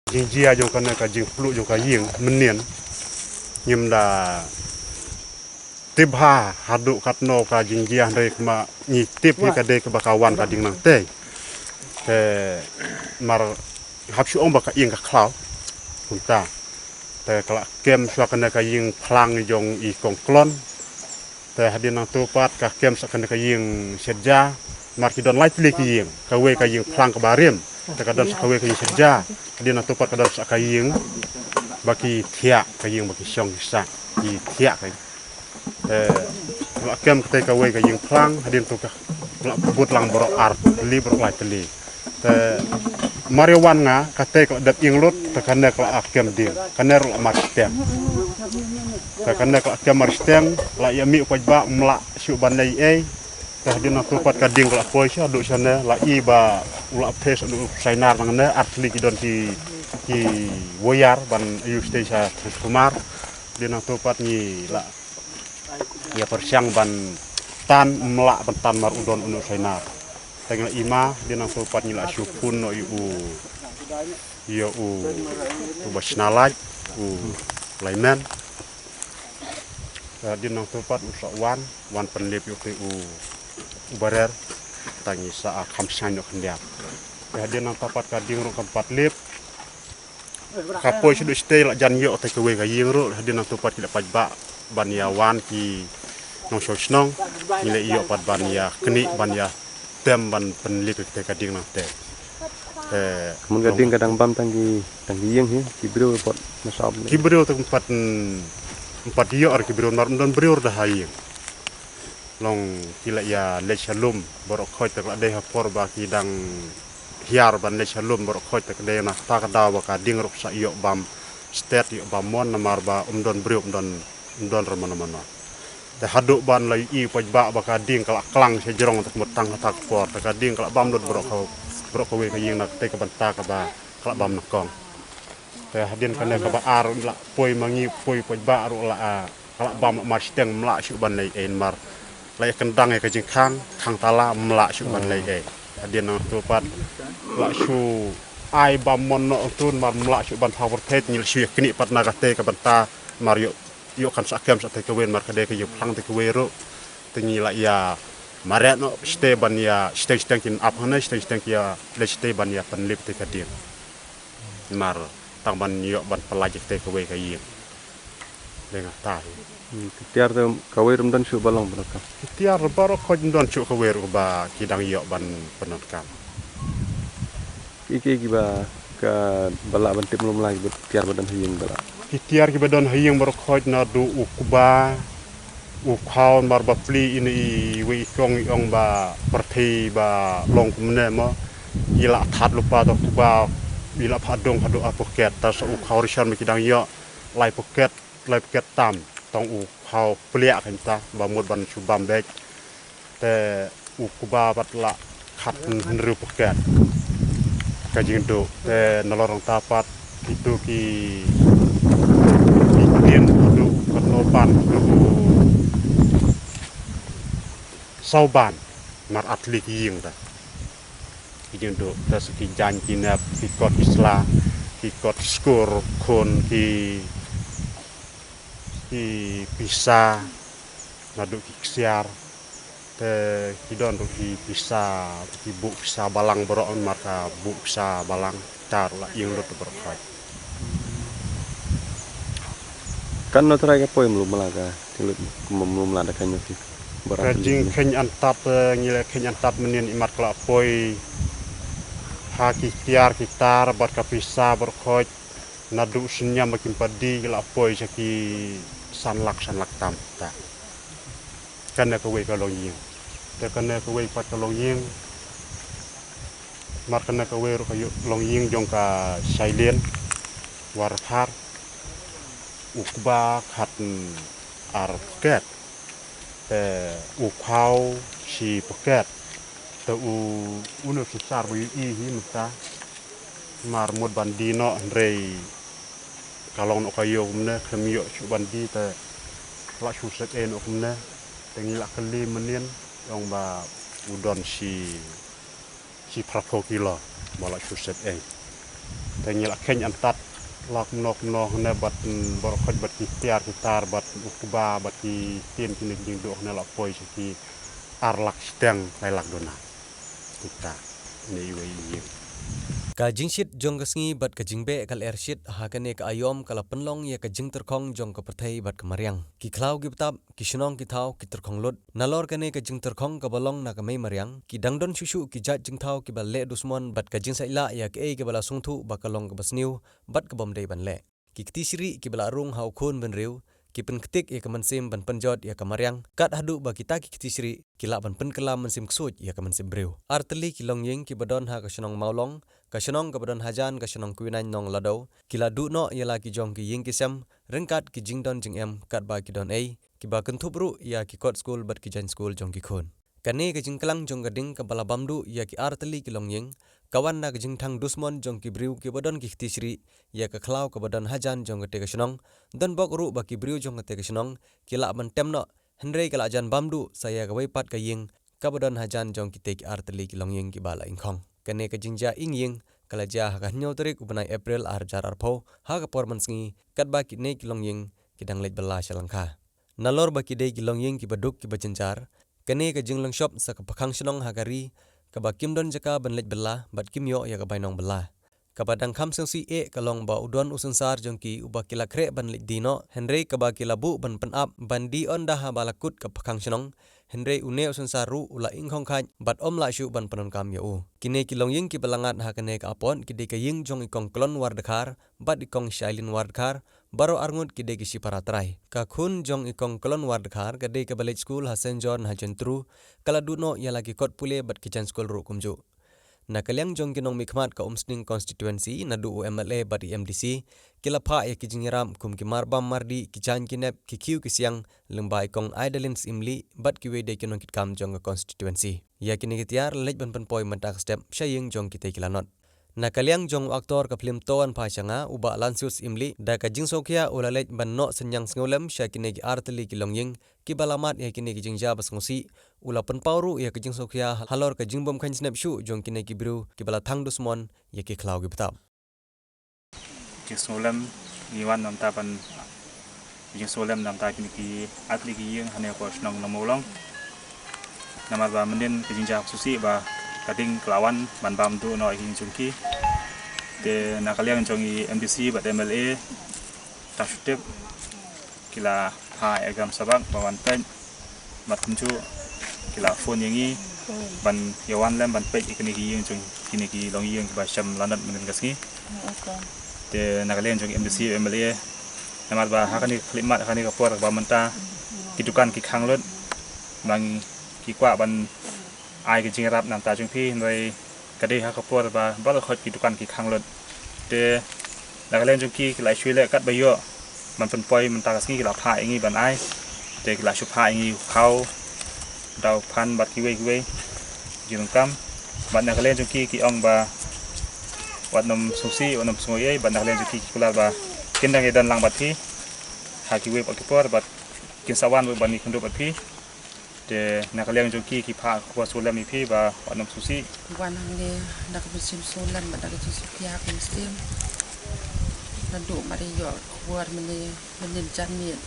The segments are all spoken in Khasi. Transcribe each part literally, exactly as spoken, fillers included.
Jingjia jong kane ka jingpluh jong ka ïing mynnin ngim da tip bha haduh katno ka jingjia, hynrei kumba ngi tip hi ka dei kaba ka wan ka ding nangtei. Te mar hap shu ong ba ka ïing ka khlaw kumta. Te ka la kem shuwa kane ka ïing phlang jong i Kong Klon. Te hadien nangto pat ka kem sa kane ka ïing shet ja. Mar ki don lai tylli ki ïing, kawei ka ïing phlang kaba rim, te ka don sa kawei ka ïing shet ja. Hadien nangto pat ka don sa ka ïing ba ki thiah, ka ïing ba ki shong ki sah, ki thiah ka. Te la kem katei kawei ka ïing phlang, hadien to ka la bud lang baroh ar tylli, baroh lai tylli. Te mar ïa wan nga katei ka la dep ïing lut, te kane ka la kem ding, kane ruh la mar shiteng. Te kane ka la kem mar shiteng, la ïa mih u paidbah, um lah shuh ban leh ei. Te hadien nangto pat ka ding ka la poi sha duh shane, la i ba u la phes duh Sainar nangne, ar tylli ki don ki, ki wire ban ïoh stei sha transformer. Hadien nangto pat ngi la ïa pyrshang ban tan, um lah ban tan mar u don une u Sainar. Te ngi la i ma, hadien nangto pat ngi la shu phone noh ïa u, ïa u, u ba shna light, u lineman. Te hadien nangto pat u sa wan, wan pynlip ïa u te u, u barer. Tang ngi sa, ah, kham shngaiñ noh khyndiat. Te hadien nangto pat ka ding ruh kam pat lip. Ka poi sha duh shatei la jan ïoh te kawei ka ïing ruh, hadien nangto pat ki la paidbah ban ïa wan ki nongshong shnong, ngi la ïoh pat ban ïa knieh ban ïa tem ban pynlip ïa te ka ding nangtei. Te ka mun ka ding ka dang bam tang ki, tang ki ïing hi, ki briew pat na sap. Ki briew te pat, mm, pat ïoh ar ki briew, mar um don briew da ha ïing. Long ki la ïa leit sha lum baroh khoit, te ka la dei ha por ba ki dang hiar ban leit sha lum baroh khoit, te ka dei na kata ka daw ba ka ding ruh sa ïoh bam stet, ïoh bam mon, namar ba um don briew, um don, um don re mano mano. Te haduh ban la ïohi paidbah ba ka ding ka la klang sha jrong, te ka mut tang kata ka por te ka ding ka la bam lut baroh ka, baroh kawei ka ïing na katei ka bynta kaba ka la bam nyngkong. Te hadien kane kaba ar la poi ma ngi, poi paidbah ruh la, ah, ka la bam la mar shiteng, um lah shuh ban leh ei namar la ïa kyndang ïa ka jingkhang, khang tala, um lah shuh ban leh ei. Hadien nangto pat la shu ai bam mon noh tu namar um lah shuh ban thaw pyrthei, te ngi la shu ïa knieh pat na katei ka bynta mar ïoh, ïoh kan sa kem sa te kawei namar ka dei ka ïing phlang te kawei ruh. Te ngi la ïa mareh noh shatei ban ïa shiteng shiteng kin ap hangne, shiteng shiteng ki ïa leit shatei ban ïa pynlip te ka ding. Mar tang ban ïoh ban pynlait ïa kate kawei ka ïing. Dei nga ta hi. Hmm, ki tiar te kawei ruh ym don shuh ba long pyndonkam. Ki tiar baroh khoit ym don shuh kawei ruh ba ki dang ïoh ban pyndonkam. Ki, ki, kiba, ka ba lah ban tip mlum la kiba tiar ba don ha ïing ba lah. Ki tiar kiba don ha ïing baroh khoit naduh u kba, u khaw, mar ba plie ine iwei i kong i ong ba pyrthei ba long kumne mo. I la thad lypa, to kba i la phah dung haduh ar pocket, ta sa u khaw rishon ba ki dang ïoh lai pocket, lai pocket tam, tang u khaw pliah kynta ba mut ban shu bam beit. Te u kba pat la khat hynriew pocket ka jingduh. Te nalor nangta pat kitu ki, ki ktien haduh katno ban haduh saw ban, mar ar tylli ki ïing te. Ki jingduh te sa ki jaiñ ki nep, ki kot ki sla, ki kot skur khun, ki, ki pisa, naduh ki ksiar. Te ki don ruh ki pisa, ki buh pisa balang baroh, namar ka buh pisa balang, ta ruh la ïeng lut baroh khoit. Katno trai ka poi mlum la ka, ki lut mlum la da ka ñiuh ki. Ka jingkheiñ antad, eh, ngi la kheiñ antad mynnin imat ka la poi ha ki tiar ki tar bad ka pisa baroh khoit, naduh synñiam ba kim pat die ka la poi sha ki san lak, san lak tam ta. Kane kawei ka longïing. Te kane kawei pat ka longïing. Mar kane kawei ruh ka ïoh longïing jong ka Shailen Warkhar. U kba khat, mm, ar pocket. Te u khaw shi pocket. Te u, une u shisar ba ïohi hi mynta. Mar mut ban die noh hynrei ka long noh ka ïew kumne, khlem ïoh shuh ban die te la shu set ei noh kumne. Te ngi la kylli mynnin, ong ba u don shi, shi phra phew kilo ba la shu set ei. Te ngi la kheiñ antat la kumno kumno hane bad, mm, baroh khoit bad ki tiar ki tar bad u kba bad ki tien kine ki jingduh hane la poi sha ki ar lak shiteng lai lak duna. Kita ne iwei i ïing. Ka jingshit jong ka sngi bad ka jingbeh ka lyer shit ha kane ka aiom ka la pynlong ïa ka jingtyrkhong jong ka pyrthei bad ka mariang. Ki khlaw ki btap, ki shnong ki thaw ki tyrkhong lut. Nalor kane ka jingtyrkhong kaba long na ka mei mariang, ki dang don shuh shuh ki jait jingthaw kiba leh dusmon bad ka jingsaitlah ïa kaei kaba la sngewthuh ba ka long kaba sniew bad ka bym dei ban leh. Ki kti syrih kiba la rung ha u khun bynriew ki pynktik ïa ka mynsiem ban pynjot ïa ka mariang, kat haduh ba kita ki kti syrih ki lah ban pynkylla mynsiem ksuid ïa ka mynsiem briew. Ar tylli ki longïing kiba don ha ka shnong Mawlong, ka shnong kaba don hajan ka shnong Kwinain Nongladaw, ki la duh noh ïa la ki jong ki ïing ki sem ryngkat ki jingdon jingem katba ki don ei, kiba kynthup ruh ïa ki kot skul bad ki jaiñ skul jong ki khun. Kane ka jingklang jong ka ding kaba la bam duh ïa ki ar tylli ki longïing ka wan na ka jingthang dusmon jong ki briew kiba don ki kti syrih ïa ka khlaw kaba don hajan jong kate ka shnong. Don bok ruh ba ki briew jong kate ka shnong ki lah ban tem noh, hynrei ka la jan bam duh sa ïa kawei pat ka ïing kaba don hajan jong kite ki ar tylli ki longïing kiba la ingkhong. Kane ka jingjia ing ïing ka la jia ha ka hynñiew tarik u bnai April ar hajar arphew ha ka por mynsngi, katba kine ki longïing ki dang leit bylla sha lyngkha. Nalor ba ki dei ki longïing kiba duk kiba jynjar, kane ka jinglong shop sa ka pakhang shnong ha ka ri kaba kim don jaka ban leit bylla bad kim ïoh ïa ka bainong bylla. Kaba dang kham sngewsih eh ka long ba u don u synsar jong ki uba ki la khreh ban leit die noh, hynrei kaba ki la buh ban pynap ban die ynda haba la kut ka pakhang shnong, hynrei une u synsar ruh u la ingkhong khaid bad ym lah shuh ban pyndonkam ïa u. Kine ki longïing kiba la ngat ha kane ka apot ki dei ka ïing jong i kong Klon Wardkhar bad i kong Shailin Wardkhar, baroh arngut ki dei ki shipara trai. Ka khun jong i kong Klon Wardkhar ka dei kaba leit skul ha Saint John ha Jentru, ka la duh noh ïa la ki kot pule bad ki jaiñ skul ruh kumjuh. Na ka liang jong ki nongmihkhmat ka Umsning constituency naduh u M L A bad i M D C ki la phah ïa ki jingïarap kum ki marbam mardih, ki jaiñ ki nep, ki khiew ki siang lyngba i kong Idalin Syiemlieh bad kiwei de ki nongkitkam jong ka constituency. Ïa kine ki tiar la leit ban pynpoi mynta ka step sha ïing jong kite ki lanot. Na ka liang jong u aktor ka phlim To Wan Pha Sha Nga, u Bah Lansius Syiemlieh, da ka jingsngewkhia u la leit ban noh synñiang sngewlem sha kine ki ar tylli ki longïing kiba la mad ïa kine ki jingjia ba sngewsih. U la pynpaw ruh ïa ka jingsngewkhia halor ka jingbymkheiñ snep shuh jong kine ki briew kiba la thang dusmon ïa ki khlaw ki btap. Jingsngewlem, ngi wan namar ban jingsngewlem namar kine ki ar tylli ki ïing hane ha shnong Nongmawlong. Namar ba mynnin ka jingjia ba sngewsih ba ka ding ka la wan ban bam duh noh ïa ki ïing jong ki. Te na ka liang jong i M D C bad M L A, tang shu tip ki la phah ïa ka kam sabak ba wan peit. Bad kumjuh ki la phone ïa ngi ban ïa wan lem ban peit ïa kine ki ïing jong kine ki longïing kiba shem lanot mynnin ka sngi. Te na ka liang jong M D C, M L A, namar ba ha kane ka khyllipmat, ha kane ka por ba mynta ki dukan ki khang lut, ba ngi ki kwah ban ai ka jingïarap namar jong phi, hynrei ka dei ha ka por ba baroh khoit ki dukan ki khang lut. Te na ka liang jong ki, ki la shu leh katba ïoh ban pynpoi mynta ka sngi, ki la phah ïa ngi ban ai. Te ki la shu phah ïa ngi u khaw, da u phan bad kiwei kiwei jingdonkam. Bad na ka liang jong ki, ki ong ba wat nym sngewsih, wat nym sngew ei, bad na ka liang jong ki, ki kular ba kin dang ïadon lang bad phi ha kiwei pat ki por, bad kin sa wan ruh ban ïakynduh bad phi. Te na ka liang jong ki, ki phah ka khubor sngewlem ïa phi ba wat nym sngewsih. Wan hangne da ka mynsiem sngewlem bad da ka jingsngewkhia ka mynsiem. Naduh mar ïoh khubor mynne, mynnin janmiet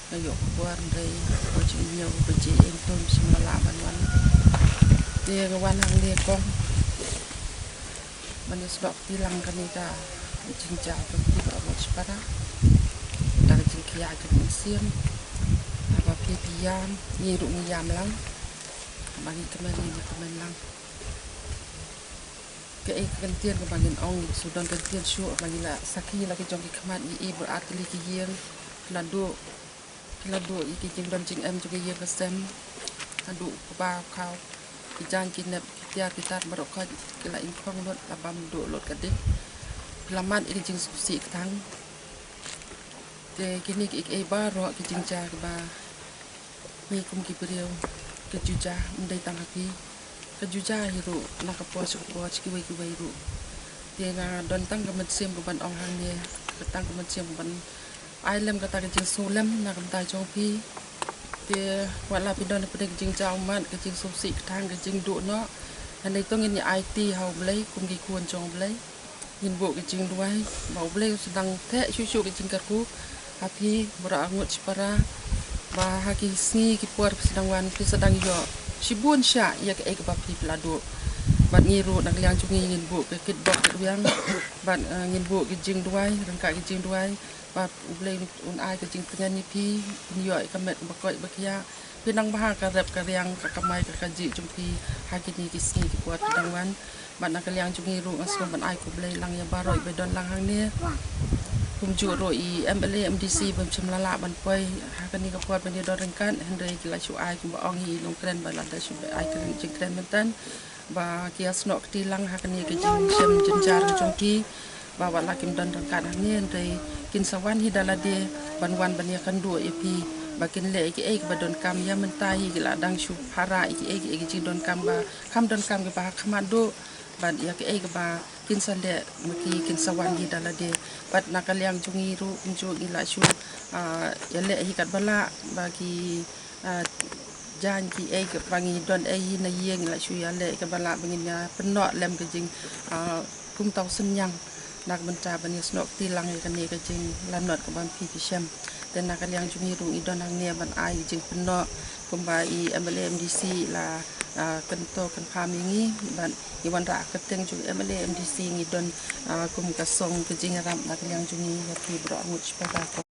nga ïoh khubor, hynrei ka jingïoh ba jingim tum shim la lah ban wan. Te nga wan hangne kong ban ïasnoh kti lang kane ka jingjia jong phi baroh arngut shipara. Da ka jingkhia jong ka mynsiem, haba phi phi ïam, ngi ruh ngi ïam lang. Haba ngi kmen, ngi kmen lang. Kaei ka kyntien kaba ngin ong, shu don kyntien shuh, haba ngi la sakhi la ki jong ki khmat, ngi i bad ar tylli ki ïing, naduh Ki la duh ïa ki jingdon jingem jong ki ïing ka sem. Haduh kaba khaw, ki jaiñ ki nep, ki tiar ki tar baroh khoit ki la ingkhong lut, la bam duh lut ka ding. Ki la mad ïa ki jingsngewsih ka thang. Te kine kiei kiei baroh ki jingjia kiba ngi kum ki briew ka juja, ym dei tang ha ki. Ka juja hi ruh na ka por sha ka por sha kiwei kiwei ruh. Te nga don tang ka mynsiem ka ban ong hangne, ka tang ka mynsiem ka ban ai lem kata ka jingsngewlem na ka bynta jong phi. Te wat la phi don hapdeng ka jingjia ummat, ka jingsngewsih ka thang, ka jingduh noh, hynrei to ngin ïa aiti ha U Blei kum ki khun jong U Blei. Ngin buh ka jingduwai ba U Blei u sdang theh shuh shuh ka jingkyrkhu ha phi baroh arngut shipara, ba ha ki sngi ki por phi sdang wan phi sdang ïoh shibun shah ïa kaei kaba phi phi la duh. Bad ngi ruh na ka liang jong ngi ngin buh ka kitbok kitrwiang bad, eh, ngin buh ka jingduwai, ryngkat ka jingduwai ba U Blei un ai ka jingtngen ïa phi, phin ïoh ïa ka met kaba koit ba khiah, phin nang bha ka rep ka riang, ka kamai ka kajih jong phi ha kine ki sngi ki por ki dang wan. Bad na ka liang jong ngi ruh nga sngewbha ban ai khublei lang ïa baroh iba don lang hangne. Kumjuh ruh i M L A M D C bym shym la lah ban poi ha kane ka por ban ïadon ryngkat, hynrei ki la shu ai kumba ong hi i nongkren ba lada shu ai ka jingkren mynta ba ki ïasnoh kti lang ha kane ka jingshem jynjar ka jong ki, ba wat la kim don ryngkat hangne hynrei kin sa wan hi da lade ban wan ban ïakynduh ïa phi ba kin leh ïa kiei kiba donkam. Ïa mynta hi ki la dang shu para ïa kiei kiei ki jingdonkam ba kham donkam kiba ha khmat duh, bad ïa kiei kiba kin sa leh ma ki kin sa wan hi da lade. Bad na ka liang jong ngi ruh kumjuh ngi la shu, ah, ïaleh hi katba lah ba ki, ah, jaiñ kiei kiba ngi don ei hi na ïing, la shu ïaleh katba lah ba ngin ïa pynnoh lem ka jing, ah, kumta u synñiang na ka bynta ban ïasnoh kti lang ïa kane ka jinglanot kaba phi phi shem. Te na ka liang jong ngi ruh ngi don hangne ban ai jingpynnoh kumba i M L A M D C la, ah, kyntu kynpham ïa ngi, bad ngi wanrah ha ka kyrteng jong i M L A M D C ngi don, ah, kum ka song ka jingïarap na ka liang jong ngi ïa phi baroh arngut shipara.